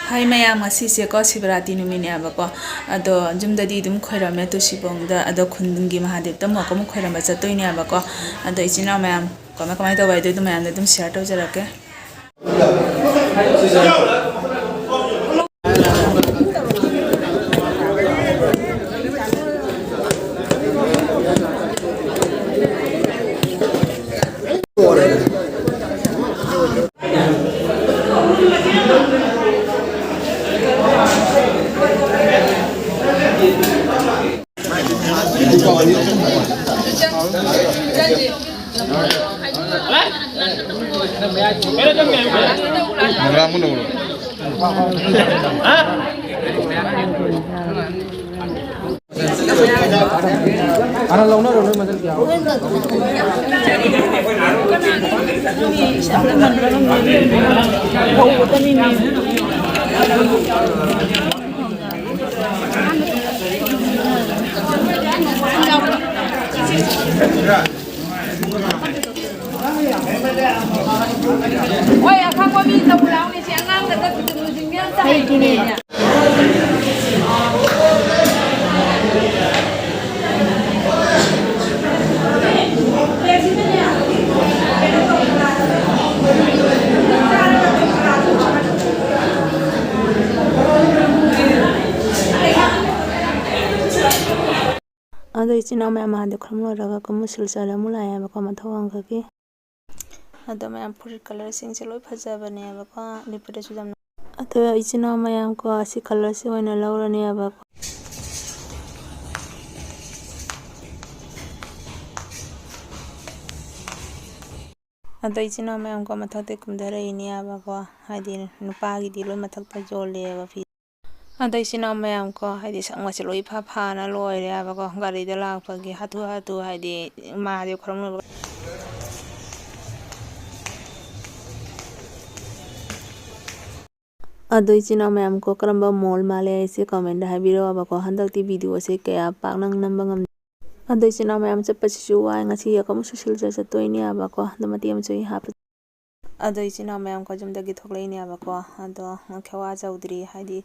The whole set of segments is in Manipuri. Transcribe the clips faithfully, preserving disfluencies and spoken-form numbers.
ꯍꯥꯏ ꯃꯌꯥꯝ, ꯉꯁꯤꯁꯦꯀꯣ ꯁꯤꯕꯔꯥꯇꯤ ꯅꯨꯃꯤꯠꯅꯦꯕꯀꯣ꯫ ꯑꯗꯣ ꯌꯨꯝꯗꯗꯤ ꯑꯗꯨꯝ ꯈꯣꯏꯔꯝꯃꯦ ꯇꯨꯁꯤꯕꯣꯡꯗ, ꯑꯗꯣ ꯈꯨꯟꯒꯤ ꯃꯍꯥꯗꯦꯕꯇ ꯑꯃꯨꯛ ꯑꯃꯨꯛ ꯈꯣꯏꯔꯝꯕ ꯆꯠꯇꯣꯏꯅꯦꯕꯀꯣ꯫ ꯑꯗꯣ ꯏꯆꯤꯟ ꯏꯅꯥꯎ ꯃꯌꯥꯝ ꯀꯃꯥꯏ ꯀꯃꯥꯏꯅ ꯇꯧꯕ ꯍꯥꯏꯗꯣ ꯑꯗꯨ ꯃꯌꯥꯝꯗ ꯑꯗꯨꯝ ꯁꯤꯌꯔ ꯇꯧꯖꯔꯛꯀꯦ꯫ ꯍꯣꯏ, ꯑꯈꯪꯕ ꯃꯤ ꯇꯧ ꯂꯥꯎꯅꯦ, ꯁꯤ ꯑꯉꯥꯡꯗ ꯇꯠꯄꯗꯨ ꯂꯨꯆꯤꯡꯕ ꯌꯥꯝ ꯆꯥꯏꯅꯦ꯫ ꯑꯗꯣ ꯏꯆꯤꯟ ꯏꯅꯥꯎ ꯃꯌꯥꯝ ꯃꯍꯥꯗꯦꯕ ꯈꯨꯔꯨꯝ ꯂꯣꯏꯔꯒ ꯀꯨꯝꯍꯩ ꯁꯤꯜꯆꯔꯗ ꯑꯃꯨꯛ ꯂꯥꯛꯑꯦꯕꯀꯣ, ꯃꯊꯧ ꯋꯥꯡꯈꯛꯀꯤ꯫ ꯑꯗꯣ ꯃꯌꯥꯝ ꯐꯨꯔꯤꯠ ꯀꯂꯔꯁꯤꯡꯁꯦ ꯂꯣꯏ ꯐꯖꯕꯅꯦꯕꯀꯣ, ꯂꯤꯠꯄꯗꯁꯨ ꯌꯥꯝ ꯅꯨꯡꯉꯥꯏ꯫ ꯑꯗꯣ ꯏꯆꯤꯟ ꯏꯅꯥꯎ ꯃꯌꯥꯝ ꯀꯣ, ꯑꯁꯤ ꯀꯂꯔꯁꯤ ꯑꯣꯏꯅ ꯂꯧꯔꯅꯦꯕꯀꯣ꯫ ꯑꯗꯣ ꯏꯆꯤꯟ ꯏꯅꯥꯎ ꯃꯌꯥꯝ ꯀꯣ, ꯃꯊꯛꯇ ꯀꯨꯝꯊꯔꯛꯏꯅꯦꯕꯀꯣ, ꯍꯥꯏꯗꯤ ꯅꯨꯄꯥꯒꯤꯗꯤ ꯂꯣꯏ ꯃꯊꯛꯇ ꯌꯣꯜꯂꯦꯕ ꯐꯤ꯫ ꯑꯗꯣ ꯏꯆꯤꯟ ꯏꯅꯥꯎ ꯃꯌꯥꯝ ꯀꯣ, ꯍꯥꯏꯗꯤ ꯁꯪꯕꯁꯦ ꯂꯣꯏ ꯏꯐ ꯐꯥꯅ ꯂꯣꯏꯔꯦꯕꯀꯣ, ꯒꯥꯔꯤꯗ ꯂꯥꯛꯄꯒꯤ ꯍꯥꯊꯨ ꯍꯥꯊꯨ, ꯍꯥꯏꯗꯤ ꯃꯍꯥꯗꯦꯕ ꯈꯨꯔꯨꯝꯂꯨꯕ꯫ ꯑꯗꯣ ꯏꯆꯤꯟ ꯏꯅꯥꯎ ꯃꯌꯥꯝ ꯀꯣ, ꯀꯔꯝꯕ ꯃꯣꯜ ꯃꯥꯜꯂꯦ ꯍꯥꯏꯁꯦ ꯀꯃꯦꯟꯗ ꯍꯥꯏꯕꯤꯔꯛꯑꯣꯕꯀꯣ꯫ ꯍꯟꯗꯛꯇꯤ ꯚꯤꯗꯤꯑꯣꯁꯦ ꯀꯌꯥ ꯄꯥꯛꯅ ꯅꯝꯕ ꯉꯝꯗꯦ꯫ ꯑꯗꯣ ꯏꯆꯤꯟ ꯏꯅꯥꯎ ꯃꯌꯥꯝ ꯆꯠꯄꯁꯤꯁꯨ ꯋꯥꯏ꯫ ꯉꯁꯤ ꯑꯩꯈꯣꯏ ꯑꯃꯨꯛ ꯁꯣꯁꯦꯜꯗ ꯆꯠꯇꯣꯏꯅꯦꯕꯀꯣ꯫ ꯑꯗꯣ ꯃꯇꯦꯛ ꯑꯃꯁꯨ ꯑꯩ ꯍꯥꯞꯄ꯫ ꯑꯗꯣ ꯏꯆꯤꯟ ꯏꯅꯥꯎ ꯃꯌꯥꯝ ꯀꯣ ꯌꯨꯝꯗꯒꯤ ꯊꯣꯛꯂꯛꯏꯅꯦꯕꯀꯣ꯫ ꯑꯗꯣ ꯈꯦꯋꯥ ꯆꯧꯗ꯭ꯔꯤ, ꯍꯥꯏꯗꯤ,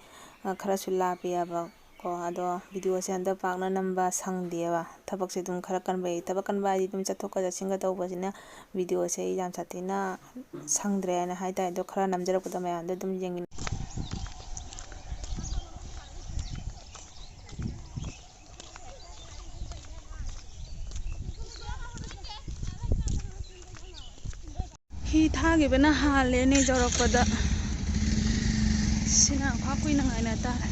ꯑ, ꯈꯔꯁꯨ ꯂꯥꯞꯄꯦꯕꯀꯣ꯫ ꯑꯗꯣ ꯚꯤꯗꯤꯑꯣꯁꯦ ꯍꯟꯗꯛ ꯄꯥꯛꯅ ꯅꯝꯕ ꯁꯪꯗꯦꯕ꯫ ꯊꯕꯛꯁꯦ ꯑꯗꯨꯝ ꯈꯔ ꯀꯟꯕꯩ, ꯊꯕꯛ ꯀꯟꯕ ꯍꯥꯏꯗꯤ ꯑꯗꯨꯝ ꯆꯠꯊꯣꯛꯀ ꯆꯠꯁꯤꯟꯒ ꯇꯧꯕꯁꯤꯅ ꯚꯤꯗꯤꯑꯣꯁꯦ ꯑꯩ ꯌꯥꯝ ꯁꯥꯊꯤꯅ ꯁꯪꯗ꯭ꯔꯦꯅ ꯍꯥꯏꯇꯥꯔꯦ꯫ ꯑꯗꯣ ꯈꯔ ꯅꯝꯖꯔꯛꯄꯗꯣ ꯃꯌꯥꯝꯗꯣ ꯑꯗꯨꯝ ꯌꯦꯡꯃꯤꯟꯅ꯫ ꯍꯤ ꯊꯥꯈꯤꯕꯅ ꯍꯥꯜꯂꯦꯅꯦ ꯌꯧꯔꯛꯄꯗ꯫ ꯁꯤꯅ ꯈ꯭ꯋꯥꯏ ꯀꯨꯏꯅ ꯉꯥꯏꯅ ꯇꯥꯔꯦ꯫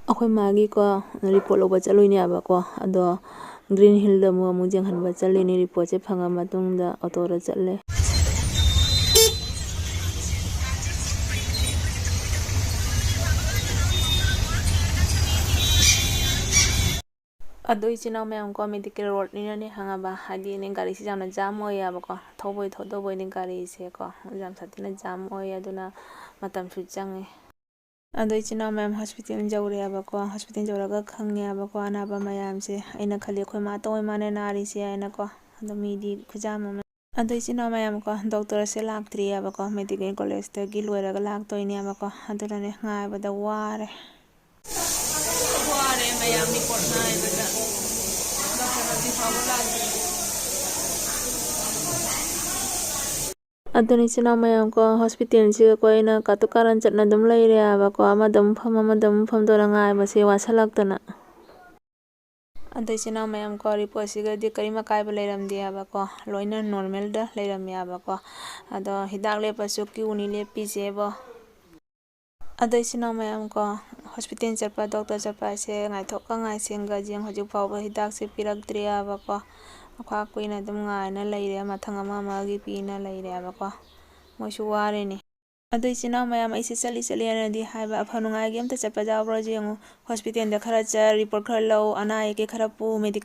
ꯑꯩꯈꯣꯏ ꯃꯥꯒꯤꯀꯣ ꯔꯤꯄꯣꯔꯠ ꯂꯧꯕ ꯆꯠꯂꯨꯏꯅꯦꯕꯀꯣ꯫ ꯑꯗꯣ ꯒ꯭ꯔꯤꯟ ꯍꯤꯜꯗ ꯑꯃꯨꯛ ꯑꯃꯨꯛ ꯌꯦꯡꯍꯟꯕ ꯆꯠꯂꯤꯅꯤ꯫ ꯔꯤꯄꯣꯔꯠꯁꯦ ꯐꯪꯉ ꯃꯇꯨꯡꯗ ꯑꯣꯇꯣꯗ ꯆꯠꯂꯦ꯫ ꯑꯗꯣ ꯏꯆꯤꯟ ꯏꯅꯥꯎ ꯃꯌꯥꯝ ꯀꯣ, ꯃꯦꯗꯤꯀꯦꯜ ꯔꯣꯗꯅꯤꯅꯅꯦ, ꯈꯪꯉꯕ, ꯍꯥꯏꯗꯤꯅꯦ, ꯒꯥꯔꯤꯁꯤ ꯌꯥꯝꯅ ꯖꯥꯝ ꯑꯣꯏꯌꯦꯕꯀꯣ꯫ ꯊꯧꯕꯣꯏ ꯊꯧꯗꯕꯣꯏꯅꯦ ꯒꯥꯔꯤꯁꯦꯀꯣ, ꯌꯥꯝ ꯁꯥꯊꯤꯅ ꯖꯥꯝ ꯑꯣꯏꯌꯦ꯫ ꯑꯗꯨꯅ ꯃꯇꯝꯁꯨ ꯆꯪꯉꯦ꯫ ꯑꯗꯣ ꯏꯆꯤꯟ ꯏꯅꯥꯎ ꯃꯌꯥꯝ ꯍꯣꯁꯄꯤꯇꯥꯜ ꯌꯧꯔꯦꯕꯀꯣ꯫ ꯍꯣꯁꯄꯤꯇꯥꯜ ꯌꯧꯔꯒ ꯈꯪꯉꯦꯕꯀꯣ, ꯑꯅꯥꯕ ꯃꯌꯥꯝꯁꯦ꯫ ꯑꯩꯅ ꯈꯜꯂꯤ ꯑꯩꯈꯣꯏ ꯃꯥꯇ ꯑꯣꯏ ꯃꯥꯅꯦ ꯅꯥꯔꯤꯁꯦ ꯍꯥꯏꯅꯀꯣ꯫ ꯑꯗꯣ ꯃꯤꯗꯤ ꯈꯨꯌꯥꯝ ꯑꯃ꯫ ꯑꯗꯣ ꯏꯆꯤꯟ ꯏꯅꯥꯎ ꯃꯌꯥꯝ ꯀꯣ, ꯗꯣꯛꯇꯔꯁꯦ ꯂꯥꯛꯇ꯭ꯔꯤꯑꯕꯀꯣ, ꯃꯦꯗꯤꯀꯦꯜ ꯀꯣꯂꯦꯖꯇꯒꯤ ꯂꯣꯏꯔꯒ ꯂꯥꯛꯇꯣꯏꯅꯦꯕꯀꯣ꯫ ꯑꯗꯨꯅꯅꯦ ꯉꯥꯏꯕꯗ ꯋꯥꯔꯦ꯫ ꯋꯥꯔꯦ ꯃꯌꯥꯝ ꯔꯤꯄꯣꯔꯠ ꯉꯥꯏꯕꯗ꯫ ꯗꯣꯛꯇꯔ ꯍꯧꯖꯤꯛ ꯐꯥꯎꯕ ꯂꯥꯛꯇ꯭ꯔꯤ꯫ ꯑꯗꯨꯅꯤ ꯏꯆꯤꯟ ꯏꯅꯥꯎ ꯃꯌꯥꯝ ꯀꯣ, ꯍꯣꯁꯄꯤꯇꯥꯜꯁꯤꯒ ꯀꯣ ꯑꯩꯅ ꯀꯥꯇꯨ ꯀꯥꯔꯟ ꯆꯠꯅ ꯑꯗꯨꯝ ꯂꯩꯔꯦ ꯍꯥꯏꯕꯀꯣ, ꯑꯃꯗ ꯑꯃꯨꯛ ꯐꯝ, ꯑꯃꯗ ꯑꯃꯨꯛ ꯐꯝꯗꯧꯅ ꯉꯥꯏꯕꯁꯦ ꯋꯥꯁꯜꯂꯛꯇꯅ꯫ ꯑꯗꯣ ꯏꯆꯤꯟ ꯏꯅꯥꯎ ꯃꯌꯥꯝ ꯀꯣ, ꯔꯤꯄꯣꯔꯠꯁꯤꯒꯗꯤ ꯀꯔꯤꯝ ꯑꯀꯥꯏꯕ ꯂꯩꯔꯝꯗꯦ ꯍꯥꯏꯕꯀꯣ, ꯂꯣꯏꯅ ꯅꯣꯔꯃꯦꯜꯗ ꯂꯩꯔꯝꯃꯦ ꯍꯥꯏꯕꯀꯣ꯫ ꯑꯗꯣ ꯍꯤꯗꯥꯛ ꯂꯦꯞꯄꯁꯨ ꯀ꯭ꯌꯨꯅꯤ ꯂꯦꯞꯄꯤꯁꯦꯕꯣ꯫ ꯑꯗꯣ ꯏꯆꯤꯟ ꯏꯅꯥꯎ ꯃꯌꯥꯝ ꯀꯣ, ꯍꯣꯁꯄꯤꯇꯥꯜ ꯆꯠꯄ, ꯗꯣꯛꯇꯔ ꯆꯠꯄ ꯍꯥꯏꯁꯦ ꯉꯥꯏꯊꯣꯛꯀ ꯉꯥꯏꯁꯤꯟꯒ ꯌꯦꯡ ꯍꯧꯖꯤꯛ ꯐꯥꯎꯕ ꯍꯤꯗꯥꯛꯁꯦ ꯄꯤꯔꯛꯇ꯭ꯔꯤ ꯍꯥꯏꯕꯀꯣ꯫ ꯑꯣꯈꯥꯛ ꯀꯨꯏꯅ ꯑꯗꯨꯝ ꯉꯥꯏꯅ ꯂꯩꯔꯦ, ꯃꯊꯪ ꯑꯃ ꯑꯃꯒꯤ ꯄꯤꯅ ꯂꯩꯔꯦꯕꯀꯣ꯫ ꯃꯣꯏꯁꯨ ꯋꯥꯔꯦꯅꯦ꯫ ꯑꯗꯨ ꯏꯆꯤꯟ ꯏꯅꯥꯎ ꯃꯌꯥꯝ, ꯑꯩꯁꯦ ꯆꯠꯂꯤ ꯆꯠꯂꯤ ꯍꯥꯏꯅꯗꯤ ꯍꯥꯏꯕ, ꯑꯐ ꯅꯨꯡꯉꯥꯏꯒꯤ ꯑꯝꯇ ꯆꯠꯄ ꯌꯥꯎꯕ꯭ꯔꯣ ꯌꯦꯡꯉꯨ꯫ ꯍꯣꯁꯄꯤꯇꯥꯜꯗ ꯈꯔ ꯆꯠ, ꯔꯤꯄꯣꯔꯠ ꯈꯔ ꯂꯧ, ꯑꯅꯥ ꯑꯌꯦꯛꯀꯤ ꯈꯔ ꯄꯨ, ꯃꯦꯗꯤꯀꯦꯜ